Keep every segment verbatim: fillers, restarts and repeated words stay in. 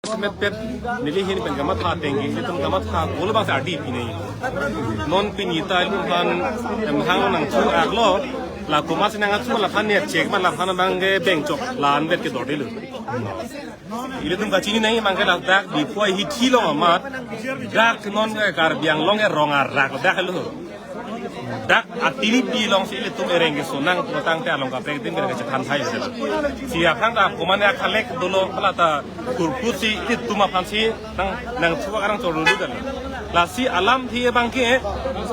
Metpet neli ahin pen kamatha ateng ke, ilitum kamatha kolo bang sa ardi pinai. Non pini ta ilitum aphan emhang nangthu aklo, la komatsi nang athu la aphan ne chek ma la aphan abang ke bengchok la anvet ke dordelo. Ilitum kachini nangji abang ke ladak Diphu ahithi along amat, dak non ke Karbi Anglong ke rong arak dak lo. Dak atiripi alongsi ilitum ereng keso nang pulotangte along kaprek adim ke chethan thai. Si aphrang ta komatne akhalek dolo hala ta kurkusi ilitum aphansi nang nangthu akarang chorlu kan. Lasi alamthe abang ke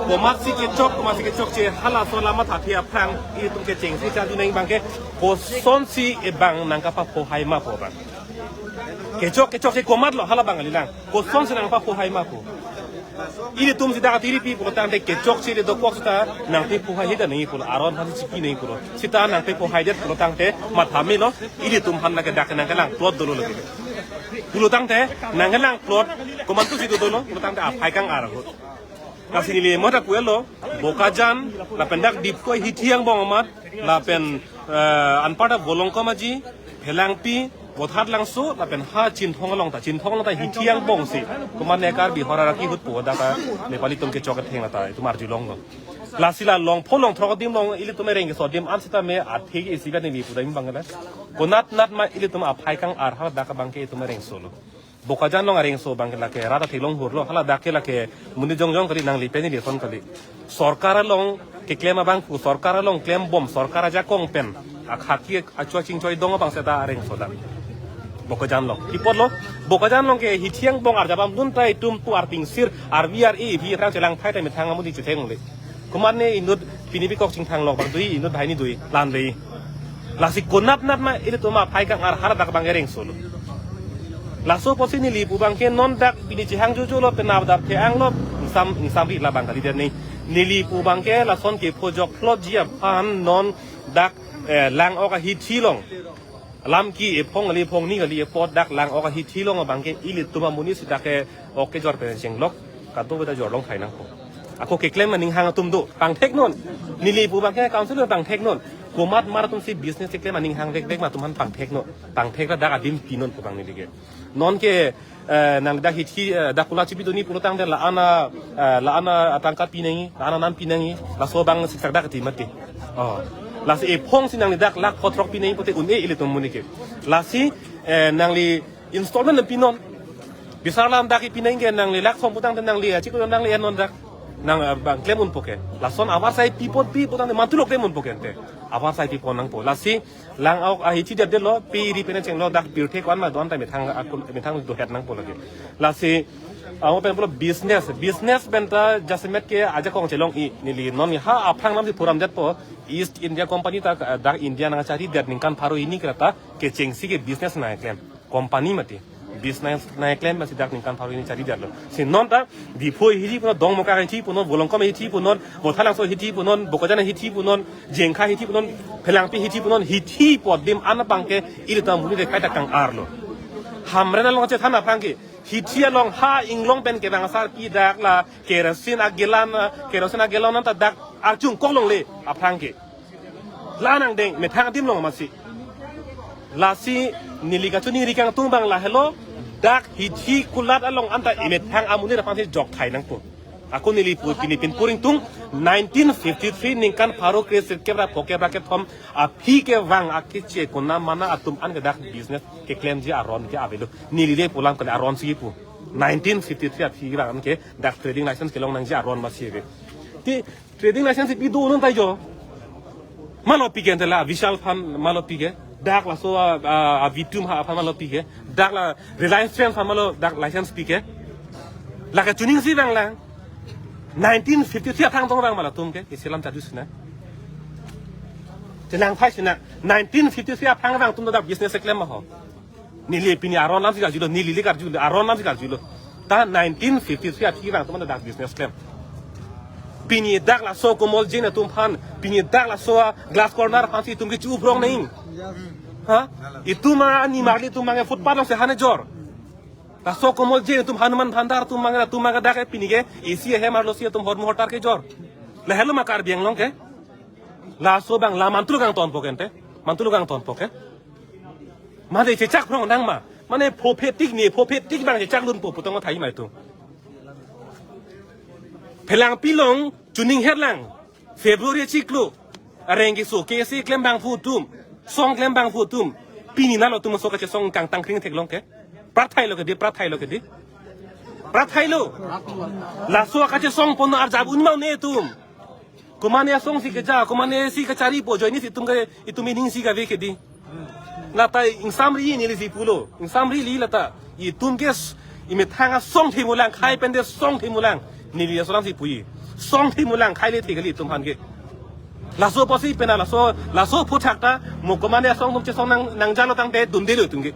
komatsi kechok, komatsi kechokche halaso alam athe aphrang ilitum kechengsi charju nangji abang ke kosonsi abang nangkapaphohai ma pu abang. Kechok kechokche komatlo hala abang kalilang. Kosonsi nangpaphohai ma pu. Ilitum si dak atiripi pulotangte kechokche ili dokok seta nangpaphohai hita nangji pulo, aron aphansi chiki nangji pulo. Seta nangpaphohaidet pulotangte matha melo, ilitum aphan lake dak nangkelang plot dolo lake. Pulotangte nangkelang plot komantusi dodolo pulotangte aphai kang-ar ahut. Lasi neli mota puelo, Bokajan, lapen dak Diphu ahithi angbong amat, lapen eh, anparta Volongkom Aji, Phelangpi, Bothatlangso, lapen ha Chinthong along ta, Chinthong along ta hithi angbongsi komatne Karbi hor arak ahut pu dak Nepali atum kechok atheng ta itum arjulonglo. Lasi la longpho longthrok adim along ilitum ereng keso adim an sitame athe ke isi kan neli pudam abang ke la. Konatnat ma ilitum aphai kang-ar ha dak abang ke itum ereng solo. Bokajan along areng keso abang ke lake rat atheklong hurlo, hala dak ke lake monit jongjong kali, nangli pen ili son kali. Sorkar along keklem abang pu, sorkar along klembom, sorkar ajakong pen akhaki achua chingchoi dong abang seta areng keso dak. Bokajan along. Pi apotlo, Bokajan along ke hithi angbong arjabam dun ta itum pu artingsir, arvi ar-e, vi rang chelang thai ta methang amonit chetheng le. Komatne inut pini pi kok chingthang lok abang dui, inut banghini dui, lan dei. Lasi konatnat ma ilitum aphai kang-ar ha dak abang ereng solo. Laso apotsi neli pu abang ke non dak pini chehang juju lo, penap dap the-ang lo, ingsam ingsam ri la abang kalidet nangji. Neli pu abang ke lason kepho jokphlotji aphan non dak eh, Lang-ok ahithi along. Lamki ephong kali, ephongni kali, epot dak Lang-ok ahithi along abang ke ilitum amonit si dak ke ok kejor pen chenglok, kadokave ta jorlong thai nangpo. Ako keklem aning hang atum do, pangthek non. Neli pu abang ke council pangthek non. Komat mar atumsi business keklem aning hang vekvek ma atum aphan pangthek non. Pangthek ra dak adim pinon pu abang neli ke. Non ke eh, nang dak hithi, eh, dak kula chipi duni pulotangte la-an a, eh, la-an atangka pi nangji, la-an anam pi nangji, laso abang siksak dak ti mati. Oh. Lasi ephongsi nangli dak lakh phongo throk pi nangji pute un-e ilitum amonit ke. Lasi eh, nangli installment pinon. Bisar alam dak pi nangji ke nangli lakh som putangte nangli achiklo nangli en non dak. Nang eh, abang klem unpo ke. Lason avarsai pi apot pi putangte mantulo klem unpo ke ante. Avarsai pipon nangpo. Lasi Lang-ok ahithi det detlo, pe ri pen chenglo dak pirthe ko-an ma do-an ta methang akul methang dohet nangpo lake. Lasi amo pen pulo business, business pen ta jasemet ke ajakong chelong-i neli non ha aphrang namsi phuram detpo, East India Company ta dak India nangchari det ningkan pharo hini kra ta kechengsi ke business nangklem. Company mati. Business nangklem masi dak ningkan pharo hini chari detlo. Si non ta Diphu ahithi punon, Dongmukak ahithi punon, Volongkom ahithi punon, Bothatlangso ahithi punon, Bokajan ahithi punon, Jengkha ahithi punon, Phelangpi ahithi punon, hithi apot adim an abang ke ilitum amonit ke kaita kang-arlo. Hamren along chethan aphrang ke, hithi along ha inglong pen kevang asarpi dak la kerosene a-gallon, kerosene a-gallon an ta dak arjung koklongle aphrang ke. La nangdeng methang adim along masi. Lasi neli kachoningri kangtung abang lahelo, dak hithi kulat along anta emethang amonit aphansi jok thai nangpo. Ako neli pu pini pin puring tung nineteen fifty-three ningkan pharo kre sirkep ra phokep ra kethom aphi kevang akeche konamana atum an ke dak business keklemji aron ke avelo. Neli le pu alam kali aron si pu. Nineteen fifty-three aphi kevang an ke dak trading license kelong nangji aron masi ave. Ti trading license pi do non ta jo. Malo pi ke ante la Vishal aphan malo pi ke. Dak laso a, a, a Vitum ha aphan malo pi ke. Dak la Reliance Trend aphan malo dak license pi ke. La kachoningsi abang lang. Nineteen fifty-three aphrang tong abang ma latum ke. Isi alam charju sinang. Chenang phai sinang. Nineteen fifty-three aphrang abang atum dak business keklem ma ho. Neli pini aron alamsi karjulo, neli le karjulo, aron alamsi karjulo. Ta nineteen fifty-three aphi abang atum anta dak business klem. Pini dak laso Komol Jain atum aphan, pini dak laso a Glass Corner aphansi itum kechu-uprong nangji. Ha? Itum a nimarli atum abang footpath alongsi han kejor. Laso Komol Jain atum, Hanuman Bhandar atum abang, atum abang dak pini ke isi ahem arlosi atum hormu hortar kejor. Lahelo ma Karbi Anglong ke. Laso abang la mantulo kangtonpo ke ante. Mantulo kangtonpo ke. Mate chechak phrong nang ma. Mane phophe tik ne, phophe tik bang chechak lunpo pu tong thai mai tu. Phelang pilong chuning herlang. February chiklo. Areng keso kesi klem bang pu atum. Song klem bang pu atum. Pini nalo atum so kachesong kangtang kring theklong ke. Prathai lo ke di, prathai lo ke di. Prathai lo. Laso kachesong pon arjap un ma un-e atum. Komane asong si keja, komane si kacharipo, ajoine si itum ke, itum ining si kave ke di. Lata ingsamri neli si pulo. Ingsamri li lata. Itum ke s-, imethang asong thimulang, khai pen de song thimulang. Neli aso alam si puji. Song thimulang, khai le thi kali itum aphan ke. Laso apotsi pena laso, laso aphuthak ta, mo komane asong atum chesong nang, nangjalo tangte dundelo itum ke.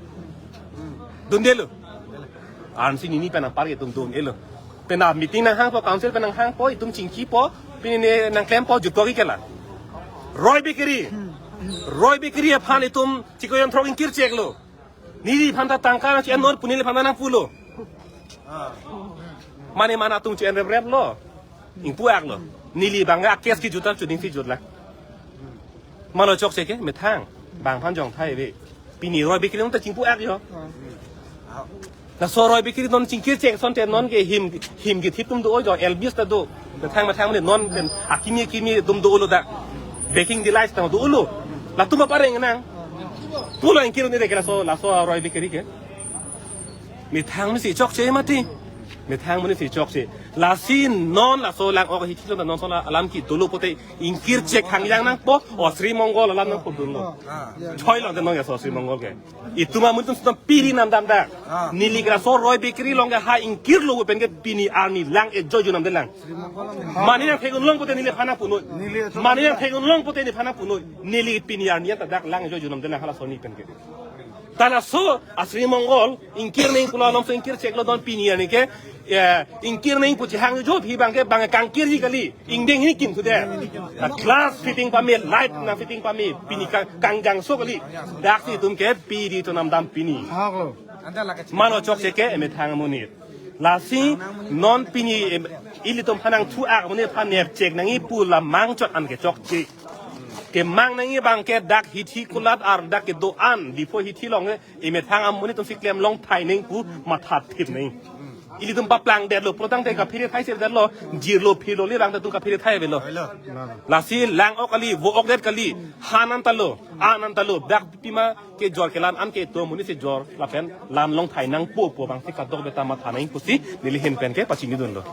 Dundelo. Ansi nini pen apar ke itum dundelo. Pena meeting nanghangpo, council pen nanghangpo, itum chingkipo, pini ne nangklempo, jutkok-ik ke la. Roy Bakery. Roy Bakery aphan itum chiko yon throk ingkir cheklo. Neli aphan ta tangka nang chi-en non pu neliphan nangpulo. Mane mana atum chi-en rep rep lo. Ingpu-ak lo. Neli bang a case kejut ta chuning si jut la. Malo chokche ke, methang. Bang aphan jong thai ave. Pini Roy Bakery ta chingpu-ak jo. Laso Roy Bakery non chingkir chek asonte non ke him, him kethip atum do jo, Elvis ta do. Methang methang ne non pen akimi akimi atum dolo dak. Baking Delights ta dolo. Latum apareng nang. Pulo ingkir un-e ke laso, laso Roy Bakery ke. Methang mesi chokche mati. Methang mesi chokche. Lasi non laso lang-ok hithi lo non so la alam kedolo pote ingkir chek hangjang nangpo. O Sri Mongol alam nangpudunlo. Choi lo non ya so Sri Mongol ke. Itum amonit atum sita piri namdam dak. Neli ke laso Roy Bakery along ke ha ingkirlo pen ke pini arni lang ejo junam de lang. Mane nangthek-un long pote neliphan nangpunoi. Mane nangthek-un long pote neliphan nangpunoi. Neli pini arni ta dak lang ejo junam de lang hala soni pen ke. Ta laso a Sri Mongol ingkir neng pulo alam so ingkir cheklo don pini arni ke, eh, ingkir neng pu chihang jo phi bang ke bang kangkirji kali. Ingdeng hini kim sude. Na glass fitting pame, light nangfitting pame, pini kang, kangjangso kali. Daksi itum ke piri to namdam pini. Malo chokche ke emethang amonit. Lasi non pini em, ilitum aphan nangthu-ak amonit aphan nepchek nangji pu la mangchot an ke chokche. Kemang nangji bang ke dak hithi kulat ar dak kedo-an Diphu hithi along ke emethang amonit atum si klem long thai neng pu matha thip neng. Ilitum paplangdetlo, pulotangte kaphere thai serdetlo, jirlo phirlo le rang ta atum kaphere thai avelo. Lasi lang-ok kali, vo-ok det kali, han an ta lo, an an ta lo, dak pima kejor kelan an ke itum amonit si jor, lapen lan long thai nangpo pu bang si kadokave ta matha nang pusi, neli ahin pen ke pachinidunlo.